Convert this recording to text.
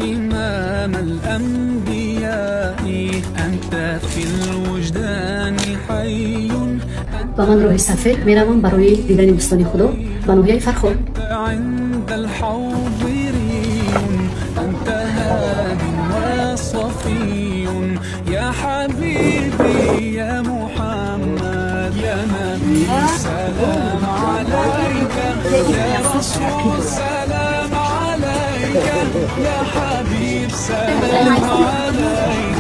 إمام الأنبياء أنت في الوجدان حي. Ба ман роҳи сафед меравам барои дидани дӯстони худо ба ноҳияи Фархор. عند الحوض ري أنت هاد وصفي يا حبيبي يا محمد يا نبي سلام عليك يا رسول سلام عليك يا حبيب سلام عليك.